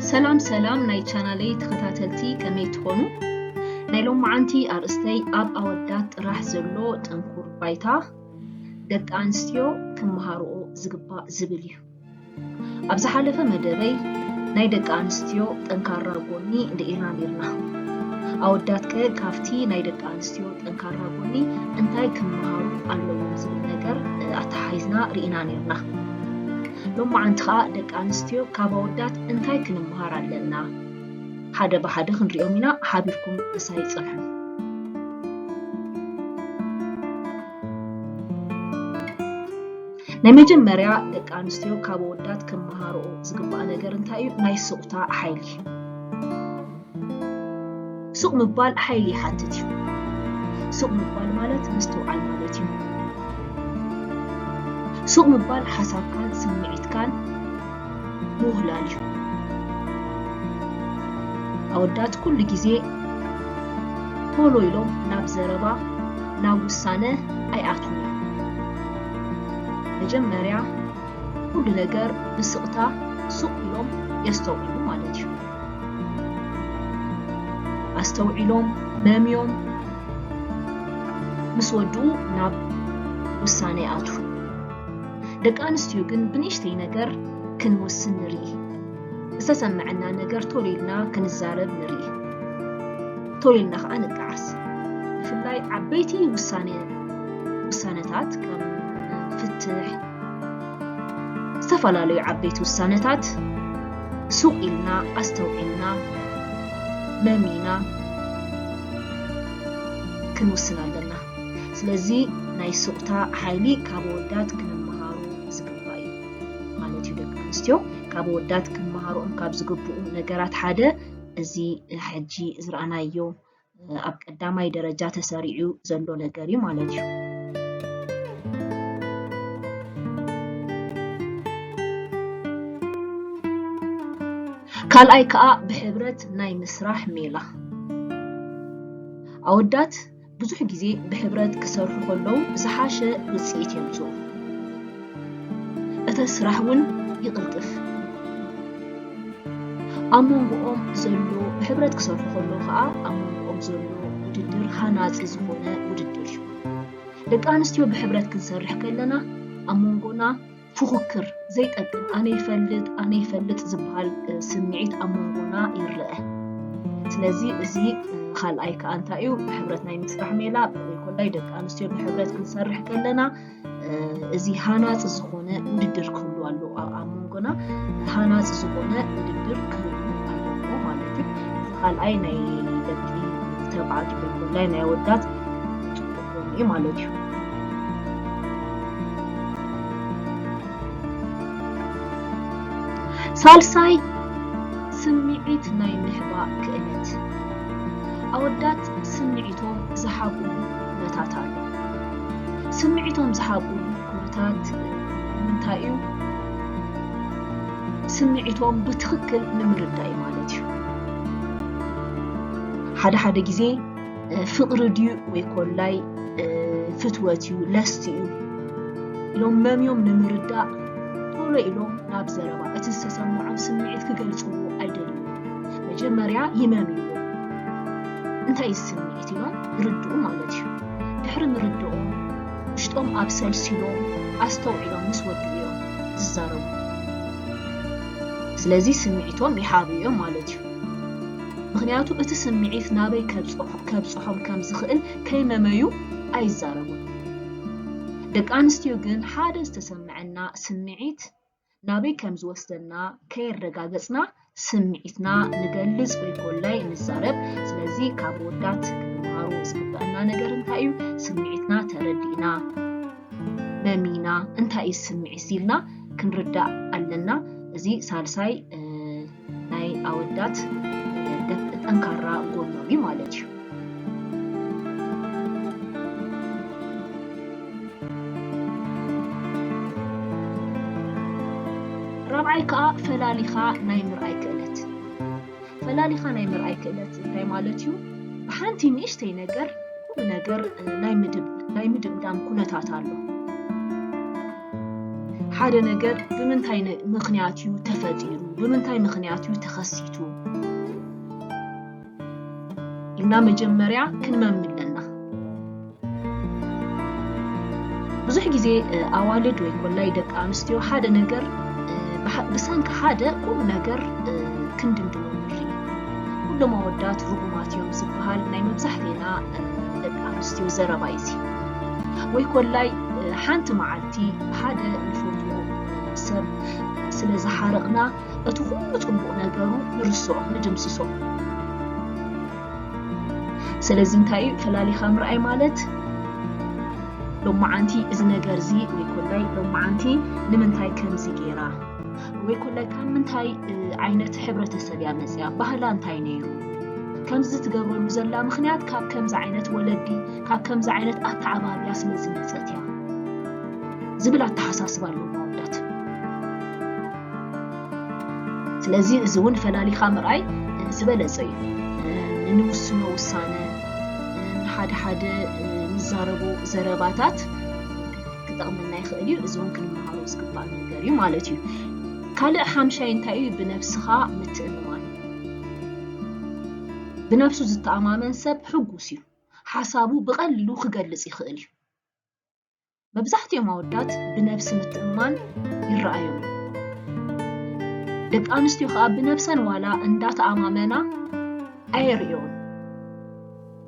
ሰላም ሰላም ናይ ቻናለይ ተኸታተልቲ፣ ከመይ ትኾኑ? ናይ ሎማዓንቲ ኣርእስተይ ኣብ ኣወዳት ጥራሕ ዘሎ ጥንኩር ባይታ ደቂ ኣንስትዮ ክመሃርኦ ዝግባእ ዝብል እዩ። ኣብ ዝሓለፈ መደበይ ናይ ደቂ ኣንስትዮ ጠንካራ ጎኒ ርኢና ኔርና። ኣወዳት ከ ካብቲ ናይ ደቂ ኣንስትዮ ጠንካራ ጎኒ እንታይ ክመሃሩ ኣለዎም ዝብል ነገር ኣተሓሒዝና ርኢና ኔርና። ሎማዓንቲ ኸኣ ደቂ ኣንስትዮ ካብ ኣወዳት እንታይ ክንመሃር ኣለና? ሓደ ብሓደ ክንሪኦም ኢና። ሓቢርኩም ምሳይ ጽንሑ። ናይ መጀመርያ ደቂ ኣንስትዮ ካብ ኣወዳት ክመሃርኦ ዝግባእ ነገር እንታይ እዩ? ናይ ሱቕታ ሓይሊ። ሱቕ ምባል ሓይሊ ይሓትት እዩ። ሱቕ ምባል ማለት ምስትውዓል ማለት እዩ። ሱቕ ምባል ሓሳብካን ስምዒትካን ምውህላል እዩ። ኣወዳት ኩሉ ግዜ ቶሎ ኢሎም ናብ ዘረባ፣ ናብ ውሳነ ኣይኣትዉን እዮም። መጀመርያ ኩሉ ነገር ብስቕታ ሱቕ ኢሎም የስተውዕሉ ማለት እዩ። ኣስተውዒሎም፣ መምዮም ምስ ወድኡ ናብ ውሳነ ይኣትዉ። ደቂ ኣንስትዮ ግን ብንእሽተይ ነገር ክንውስን ንርኢ። ዝተሰመዐና ነገር ቶሎ ኢልና ክንዛረብ ንርኢ። ቶሎ ኢልና ኸዓ ንጠዓስ። ብፍላይ ዓበይቲ ውሳነ-፣ ውሳነታት ከም ፍትሕ፣ ዝተፈላለዩ ዓበይቲ ውሳነታት ሱቕ ኢልና፣ ኣስተውዒልና፣ መሚና ክንውስን ኣለና። ስለዚ ናይ ሱቕታ ሓይሊ ካብ ኣወዳት ክንመሃሮ ዝግባእ እዩ ማለት እዩ። ደቂ ኣንስትዮ ካብ ኣወዳት ክንመሃሮኦም ካብ ዝግብኡ ነገራት ሓደ እዚ ሕጂ ዝረኣናዮ ኣብ ቀዳማይ ደረጃ ተሰሪዑ ዘሎ ነገር እዩ ማለት እዩ። ካልኣይ ከኣ ብሕብረት ናይ ምስራሕ ሜላ። ኣወዳት ብዙሕ ግዜ ብሕብረት ክሰርሑ ከለዉ ዝሓሸ ውጽኢት የምጽኡ። እቲ ስራሕ እውን ይቕልጥፍ። ኣብ መንጎኦም ዘሎ፣ ብሕብረት ክሰርሑ ከለዉ ከኣ ኣብ መንጎኦም ዘሎ ውድድር ሃናጺ ዝኾነ ውድድር እዩ። ደቂ ኣንስትዮ ብሕብረት ክንሰርሕ ከለና ኣብ መንጎና ፉኽክር፣ ዘይጠቅም፣ ኣነ ይፈልጥ፣ ኣነ ይፈልጥ ዝበሃል፣ እ፣ ስምዒት ኣብ መንጎና ይረአ። ስለዚ እዚ፣ እ፣ ካልኣይ ከኣ እንታይ እዩ? ብሕብረት ናይ ምስራሕ ሜላ። ብዘይኮላይ ደቂ ኣንስትዮ ብሕብረት ክንሰርሕ ከለና፣ እ፣ እዚ ሃናጺ ዝኾነ ውድድር ክህሉ ኣለዎ። ኣብ፣ ኣብ መንጎና ሃናጺ ዝኾነ ውድድር ክህሉ ኣለዎ ማለት እዩ። እዚ ካልኣይ ናይ ደቂ ተባዕትዮ ብዘይኮላይ ናይ ኣወዳት ጽቡቕ ጎኒ እዩ ማለት እዩ። ሳልሳይ፣ ስምዒት ናይ ምሕባእ ክእለት። ኣወዳት ስምዒቶም ዝሓብኡ ኩነታት ኣሎ። ስምዒቶም ዝሓብኡ ኩነታት ንምንታይ እዩ? ስምዒቶም ብትኽክል ንምርዳእ እዩ ማለት እዩ። ሓደ ሓደ ግዜ፣ እ፣ ፍቕሪ ድዩ ወይ ኮላይ፣ እ፣ ፍትወት እዩ፣ ለስት እዩ ኢሎም መምዮም ንምርዳእ ቶሎ ኢሎም ናብ ዘረባ፣ እቲ ዝተሰምዖም ስምዒት ክገልጽዎ ኣይደልዩን። መጀመርያ ይመምይዎ። እንታይ እዩ ስምዒት ኢሎም ይርድኡ ማለት እዩ። ድሕሪ ምርድኦም ውሽጦም ኣብሰልሲሎም ኣስተውዒሎም ምስ ወድኡ እዮም ዝዛረቡ። ስለዚ ስምዒቶም ይሓብኡ እዮም ማለት እዩ። ምኽንያቱ እቲ ስምዒት ናበይ ከብጽሖ-፣ ከብጽሖም ከም ዝኽእል ከይመመዩ ኣይዛረቡን። ደቂ ኣንስትዮ ግን ሓደ ዝተሰምዐና ስምዒት ናበይ ከም ዝወስደና ከየረጋገጽና ስምዒትና ንገልጽ ወይ ኮላይ ንዛረብ። ስለዚ ካብ ኣወዳት ክንመሃሮ ዝግበአና ነገር እንታይ እዩ? ስምዒትና ተረዲእና፣ መሚና፣ እንታይ እዩ ስምዒት ኢልና ክንርዳእ ኣለና። እዚ ሳልሳይ፣ እ፣ ናይ ኣወዳት፣ እ፣ ደ-፣ ጠንካራ ጎኖም እዩ ማለት እዩ። ራብዓይ ከኣ ፈላሊኻ ናይ ምርኣይ ክእለት። ፈላሊኻ ናይ ምርኣይ ክእለት እንታይ ማለት እዩ? ብሓንቲ ንእሽተይ ነገር፣ ኩሉ ነገር፣ እ፣ ናይ ምድብ-፣ ናይ ምድምዳም ኩነታት ኣሎ። ሓደ ነገር ብምንታይ ነ- ምኽንያት እዩ ተፈጢሩ፣ ብምንታይ ምኽንያት እዩ ተኸሲቱ ኢልና መጀመርያ ክንመሚ ኣለና። ብዙሕ ግዜ ኣዋልድ ወይ ኮላይ ደቂ ኣንስትዮ ሓደ ነገር ብሰንኪ ሓደ ቁም ነገር ክንድምድሞ ንርኢ። ኩሎም ኣወዳት ርጉማት እዮም ዝበሃል ናይ መብዛሕቴና ደቂ ኣንስትዮ ዘረባ እዩ። ወይ ኮላይ ሓንቲ መዓልቲ ሓደ ንፈትዎ ሰብ ስለ ዝሓረቕና እቲ ኩሉ ፅቡቕ ነገሩ ንርስዖ፣ ንድምስሶ። ስለዚ እንታይ እዩ ፈላሊኻ ምርኣይ ማለት? ሎማዓንቲ እዚ ነገር እዚ ወይ ኮላይ ሎማዓንቲ ንምንታይ ከምዚ ገይራ ወይ ኮላይ ካብ ምንታይ ዓይነት ሕብረተሰብ እያ መፅያ፣ ባህላ እንታይ ነይሩ፣ ከምዚ ትገብረሉ ዘላ ምኽንያት ካብ ከምዚ ዓይነት ወለዲ ካብ ከምዚ ዓይነት ኣተዓባብያ ስለ ዝመፀት እያ ዝብል ኣተሓሳስባ ኣለዎም ኣወዳት። ስለዚ እዚ እውን ፈላሊኻ ምርኣይ ዝበለፀ እዩ። ንንውስኖ ውሳነ፣ ንሓደ ሓደ ንዛረቦ ዘረባታት ክጠቕመና ይኽእል እዩ። እዚ እውን ክንመሃሮ ዝግባእ ነገር እዩ ማለት እዩ። ካልእ ሓምሻይ እንታይ እዩ? ብነብስኻ ምትእምማን። ብነብሱ ዝተኣማመን ሰብ ሕጉስ እዩ። ሓሳቡ ብቐሊሉ ክገልጽ ይኽእል እዩ። መብዛሕትኦም ኣወዳት ብነብሲ ምትእምማን ይረኣዮም። ደቂ ኣንስትዮ ከኣ ብነብሰን ዋላ እንዳተኣማመና ኣየርእዮን።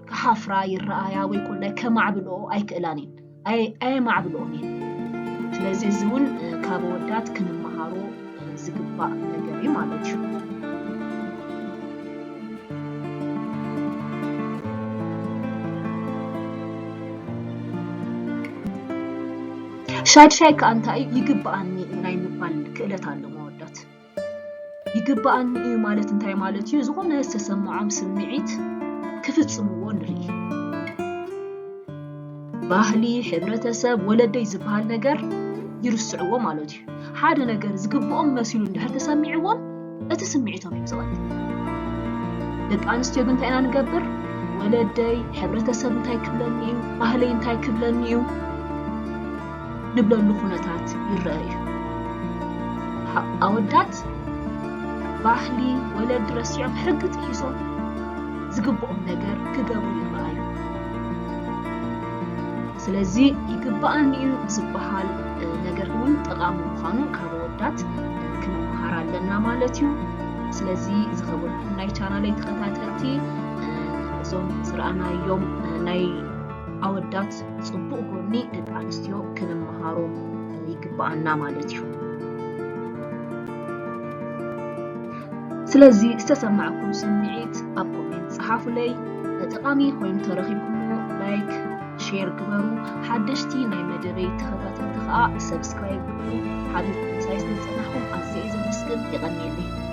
ክሓፍራ ይረኣያ ወይ ኮላይ ከማዕብልኦ ኣይክእላን እየን። ኣየ- ኣየማዕብልኦን እየን። ስለዚ እዚ እውን ካብ ኣወዳት ክንመሃሮ ዝግባእ ነገር እዩ ማለት እዩ። ሻድሻይ ከኣ እንታይ እዩ? ይግብኣኒ እዩ ናይ ምባል ክእለት ኣለዎም ኣወዳት። ይግብኣኒ እዩ ማለት እንታይ ማለት እዩ? ዝኾነ ዝተሰምዖም ስምዒት ክፍጽምዎ ንርኢ። ባህሊ፣ ሕብረተሰብ፣ ወለደይ ዝበሃል ነገር ይርስዕዎ ማለት እዩ። ሓደ ነገር ዝግብኦም መሲሉ እንድሕር ተሰሚዕዎም እቲ ስምዒቶም እዩ ዝቐንዕ። ደቂ ኣንስትዮ ግን እንታይ ኢና ንገብር? ወለደይ፣ ሕብረተሰብ እንታይ ክብለኒ እዩ? ባህለይ እንታይ ክብለኒ እዩ? ንብለሉ ኩነታት ይረአ እዩ። ኣወዳት ባህሊ ወለዲ ረሲዖም ሕጊ ጥሒሶም ዝግብኦም ነገር ክገብሩ ይረኣዩ። ስለዚ ይግብኣኒ እዩ ዝበሃል ነገር እውን ጠቓሚ ምዃኑ ካብ ኣወዳት ክንመሃር ኣለና ማለት እዩ። ስለዚ ዝኸበርኩም ናይ ቻናለይ ተኸታተልቲ እዞም ዝረኣናዮም ናይ ኣወዳት ጽቡቕ ጎኒ ደቂ ኣንስትዮ ክንመሃሮ ይግብኣና ማለት እዩ። ስለዚ ዝተሰማዕኩም ስምዒት ኣብ ኮሜንት ጸሓፉለይ። ጠቓሚ ኮይኑ ተረኺብኩሞ ላይክ፣ ሼር ግበሩ። ሓደሽቲ ናይ መደበይ ተኸታተልቲ ከኣ ሰብስክራይብ ግበሩ። ሓቢርኩም ምሳይ ስለዝጸናሕኩም ኣዝየ እየ ዘመስግን። የቐንየለይ።